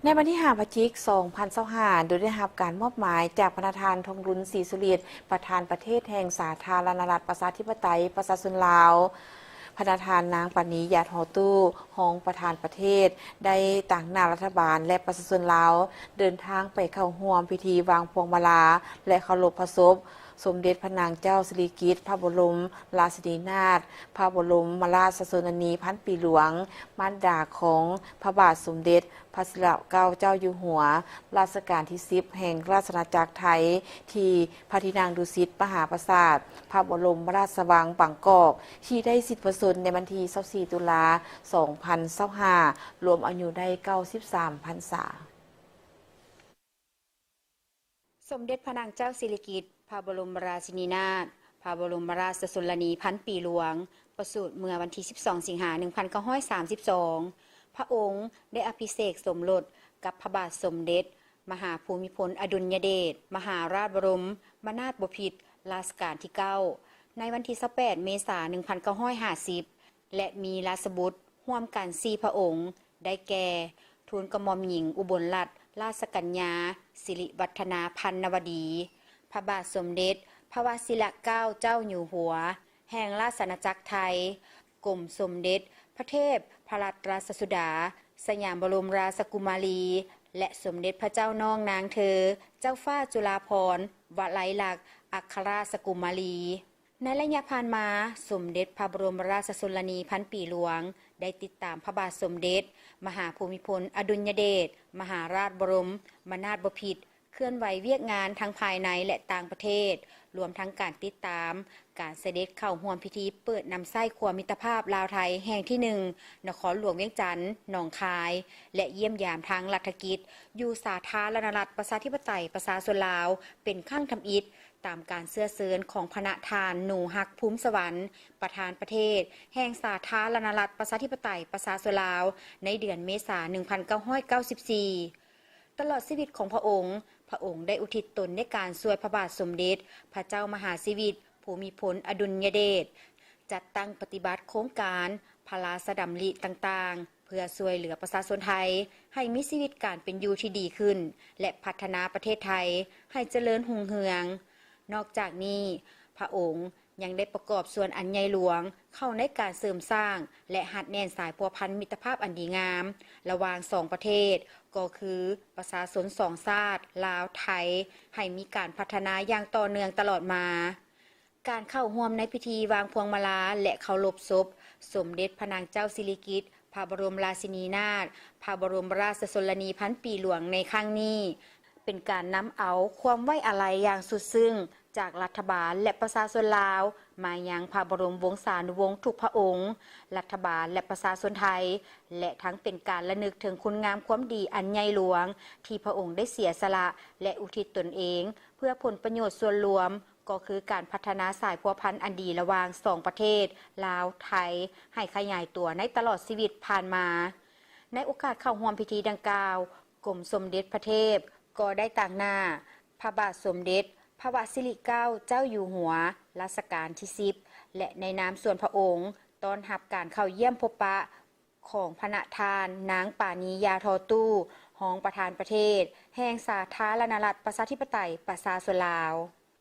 ໃນວັນທີຫ້າ ພະຈິກ ສອງພັນຊາວຫ້າ ໂດຍໄດ້ຮັບການມອບໝາຍຈາກພະນະທ່ານ ທອງລຸນ ສີສຸລິດ ປະທານປະເທດແຫ່ງສາທາລະນະລັດ ປະຊາທິປະໄຕ ປະຊາຊົນລາວ. ພະນະທ່ານ ນາງ ປານີ ຢາທໍ່ຕູ້ ຮອງປະທານປະເທດ ໄດ້ຕາງໜ້າລັດຖະບານ ແລະ ປະຊາຊົນລາວ ເດີນທາງໄປເຂົ້າຮ່ວມພິທີວາງພວງມາລາ ແລະ ເຄົາລົບພະສົບ ສົມເດັດພະນາງເຈົ້າສິລິກິດ ພະບໍລົມລາຊິນີນາດ ພະບໍລົມມະລາຊະຊົນລະນີພັນປີຫຼວງ ມານດາຂອງພະບາດສົມເດັດພະສິລະເກົ້າເຈົ້າຢູ່ຫົວ ລາຊະການທີສິບ ແຫ່ງລາຊະອານາຈັກໄທ ທີ່ພະທີ່ນັ່ງດຸສິດມະຫາປາສາດ ພະບໍລົມມະລາຊະວັງບາງກອກ ທີ່ໄດ້ສິ້ນພະຊົນໃນວັນທີຊາວສີ່ ຕຸລາ ສອງພັນຊາວຫ້າ ລວມອາຍຸໄດ້ເກົ້າສິບສາມພັນສາ. ສົມເດັດພະນາງເຈົ້າສິລິກິດ ພະບໍລົມລາຊິນີນາດ ພະບໍລົມມະລາຊະຊົນລະນີພັນປີຫຼວງ ປະສູດເມື່ອວັນທີສິບສອງ ສິງຫາ ໜຶ່ງພັນເກົ້າຮ້ອຍສາມສິບສອງ. ພະອົງໄດ້ອະພິເສກສົມລົດກັບພະບາດສົມເດັດມະຫາພູມິພົນອະດຸນຍະເດດ ມະຫາລາດບໍລົມມະນາດບໍພິດ ລາຊະການທີເກົ້າ ໃນວັນທີຊາວແປດ ເມສາ ໜຶ່ງພັນເກົ້າຮ້ອຍຫ້າສິບ ແລະ ມີລາຊະບຸດຮ່ວມກັນສີ່ພະອົງ ໄດ້ແກ່ ທູນກະໝ່ອມຍິງອຸບົນລັດ ລາຊະກັນຍາ ສິລິວັດທະນາພັນນະວະດີ, ພະບາດສົມເດັດພະວະຊິລະເກົ້າເຈົ້າຢູ່ຫົວ ແຫ່ງລາຊະອານາຈັກໄທ, ກົມສົມເດັດພະເທບພະລັດລາຊະສຸດາ ສະຫຍາມບໍລົມລາຊະກຸມາລີ ແລະ ສົມເດັດພະເຈົ້ານ້ອງນາງເທີ ເຈົ້າຟ້າຈຸລາພອນ ວະໄລລັກ ອັກຄະລາຊະກຸມາລີ. ໃນໄລຍະຜ່ານມາ, ສົມເດັດພະບໍລົມລາຊະຊົນລະນີພັນປີຫຼວງ ໄດ້ຕິດຕາມພະບາດສົມເດັດມະຫາພູມິພົນອະດຸນຍະເດດ ມະຫາລາດບໍລົມມະນາດບໍພິດ ເຄື່ອນໄຫວວຽກງານທັງພາຍໃນ ແລະ ຕ່າງປະເທດ, ລວມທັງການຕິດຕາມການສະເດັດເຂົ້າຮ່ວມພິທີເປີດນຳໃຊ້ຂົວມິດຕະພາບລາວໄທແຫ່ງທີໜຶ່ງ ນະຄອນຫຼວງວຽງຈັນ, ໜອງຄາຍ ແລະ ຢ້ຽມຢາມທາງລັດຖະກິດ ຢູ່ສາທາລະນະລັດ ປະຊາທິປະໄຕ ປະຊາຊົນລາວ ເປັນຄັ້ງທຳອິດ ຕາມການເຊື້ອເຊີນຂອງພະນະທ່ານ ໜູຮັກ ພູມສະຫວັນ ປະທານປະເທດແຫ່ງສາທາລະນະລັດ ປະຊາທິປະໄຕ ປະຊາຊົນລາວ ໃນເດືອນເມສາ ໜຶ່ງພັນເກົ້າຮ້ອຍເກົ້າສິບສີ່. ຕະຫຼອດຊີວິດຂອງພະອົງ, ພະອົງໄດ້ອຸທິດຕົນໃນການຊ່ວຍພະບາດສົມເດັດພະເຈົ້າມະຫາຊີວິດ ພູມິພົນອະດຸນຍະເດດ, ຈັດຕັ້ງປະຕິບັດໂຄງການພະລາຊະດຳລິຕ່າງໆ ເພື່ອຊ່ວຍເຫຼືອປະຊາຊົນໄທໃຫ້ມີຊີວິດການເປັນຢູ່ທີ່ດີຂຶ້ນ ແລະ ພັດທະນາປະເທດໄທໃຫ້ຈະເລີນຮຸ່ງເຮືອງ. ນອກຈາກນີ້, ພະອົງຍັງໄດ້ປະກອບສ່ວນອັນໃຫຍ່ຫຼວງເຂົ້າໃນການເສີມສ້າງ ແລະ ຮັດແໜ້ນສາຍພົວພັນມິດຕະພາບອັນດີງາມລະຫວ່າງສອງປະເທດ, ກໍຄືປະຊາຊົນສອງຊາດ ລາວ-ໄທ ໃຫ້ມີການພັດທະນາຢ່າງຕໍ່ເນື່ອງຕະຫຼອດມາ. ການເຂົ້າຮ່ວມໃນພິທີວາງພວງມາລາ ແລະ ເຄົາລົບສົບ ສົມເດັດພະນາງເຈົ້າສິລິກິດ ພະບໍລົມລາຊິນີນາດ ພະບໍລົມລາຊະຊົນລະນີພັນປີຫຼວງໃນຄັ້ງນີ້ ເປັນການນຳເອົາຄວາມໄວ້ອາໄລຢ່າງສຸດຊຶ້ງຈາກລັດຖະບານ ແລະ ປະຊາຊົນລາວ ມາຍັງພະບໍລົມວົງສານຸວົງທຸກພະອົງ, ລັດຖະບານ ແລະ ປະຊາຊົນໄທ ແລະ ທັງເປັນການລະນຶກເຖິງຄຸນງາມຄວາມດີອັນໃຫຍ່ຫຼວງ ທີ່ພະອົງໄດ້ເສຍສະຫຼະ ແລະ ອຸທິດຕົນເອງ ເພື່ອຜົນປະໂຫຍດສ່ວນລວມ ກໍຄືການພັດທະນາສາຍພົວພັນອັນດີລະຫວ່າງສອງປະເທດ ລາວ-ໄທ ໃຫ້ຂະຫຍາຍຕົວໃນຕະຫຼອດຊີວິດຜ່ານມາ. ໃນໂອກາດເຂົ້າຮ່ວມພິທີດັ່ງກ່າວ, ກົມສົມເດັດພະເທບກໍໄດ້ຕາງໜ້າພະບາດສົມເດັດພະວະສິລິເກົ້າເຈົ້າຢູ່ຫົວ ລາຊະການທີສິບ ແລະ ໃນນາມສ່ວນພະອົງ ຕ້ອນຮັບການເຂົ້າຢ້ຽມພົບປະຂອງພະນະທ່ານ ນາງ ປານີ ຢາທໍຕູ້ ຮອງປະທານປະເທດແຫ່ງສາທາລະນະລັດ ປະຊາທິປະໄຕ ປະຊາຊົນລາວ.